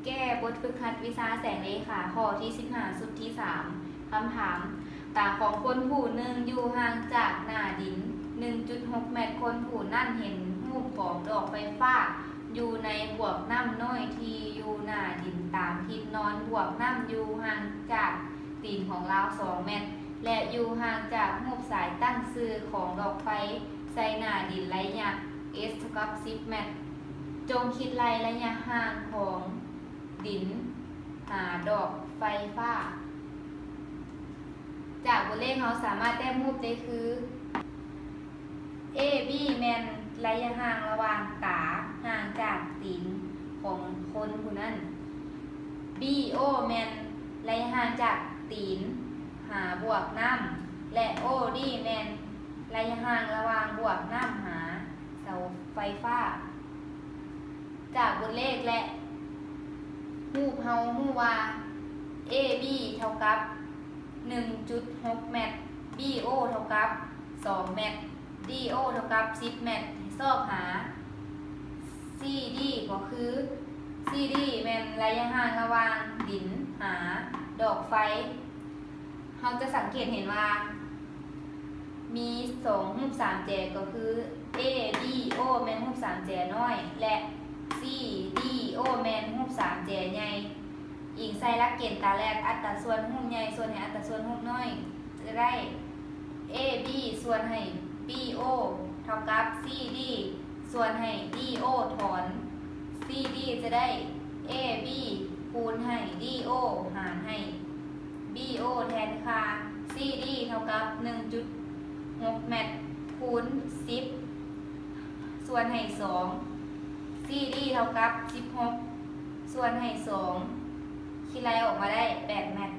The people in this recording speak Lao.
ແກ້ບົດຝຶກຫັດວິຊາແສງເລຂາ ຂໍ້ທີສິບຫ້າ ຊຸດທີສາມ. ຄຳຖາມ, ຕາຂອງຄົນຜູ້ໜຶ່ງຢູ່ຫ່າງຈາກໜ້າດິນ ໜຶ່ງຈຸດຫົກແມັດ. ຄົນຜູ້ນັ້ນເຫັນຮູບຂອງດອກໄຟຟ້າຢູ່ໃນບວກນ້ຳນ້ອຍທີ່ຢູ່ໜ້າດິນຕາມທິດນອນ. ບວກນ້ຳຢູ່ຫ່າງຈາກຕີນຂອງລາວສອງແມັດ ແລະ ຢູ່ຫ່າງຈາກຮູບສາຍຕັ້ງຊື່ຂອງດອກໄຟໃສ່ໜ້າດິນໄລຍະ S ເທົ່າກັບສິບແມັດ. ຈົ່ງຄິດໄລ່ໄລຍະຫ່າງຂອງດິນຫາດອກໄຟຟ້າ. ຈາກບົດເລກເຮົາສາມາດແຕ້ມຮູບໄດ້ຄື AB ແມ່ນໄລຍະຫ່າງລະຫວ່າງຕາຫ່າງຈາກຕີນຂອງຄົນຜູ້ນັ້ນ, BO ແມ່ນໄລຍະຫ່າງຈາກຕີນຫາບວກນ້ຳ ແລະ OD ແມ່ນໄລຍະຫ່າງລະຫວ່າງບວກນ້ຳຫາເສົາໄຟຟ້າ. ຈາກບົດເລກ ແລະ ຮູບເຮົາຮູ້ວ່າ AB ເທົ່າກັບໜຶ່ງຈຸດຫົກແມັດ, BO ເທົ່າກັບສອງແມັດ, DO ເທົ່າກັບສິບແມັດ. ໃຫ້ຊອກຫາ CD ກໍຄື CD ແມ່ນໄລຍະຫ່າງລະຫວ່າງດິນຫາດອກໄຟ. ເຮົາຈະສັງເກດເຫັນວ່າ ມີສອງຮູບສາມແຈ ກໍຄື ABO ແມ່ນຮູບສາມແຈນ້ອຍ ແລະ CDO ແມ່ນຮູບສາມແຈໃຫຍ່. ອີງໃສ່ຫຼັກເກນຕາແລກ ອັດຕາສ່ວນຮູບໃຫຍ່ສ່ວນໃຫ້ອັດຕາສ່ວນຮູບນ້ອຍ ຈະໄດ້ AB ສ່ວນໃຫ້ BO ເທົ່າກັບ CD ສ່ວນໃຫ້ DO ຖອນ CD ຈະໄດ້ AB ຄູນໃຫ້ DO ຫານໃຫ້ BO ແທນຄ່າ. CD ເທົ່າກັບໜຶ່ງຈຸດຫົກແມັດ ຄູນສິບ ສ່ວນໃຫ້ສອງ, CD ເທົ່າກັບສິບຫົກ ສ່ວນໃຫ້ສອງ ຄິດໄລ່ອອກມາໄດ້ແປດແມັດ.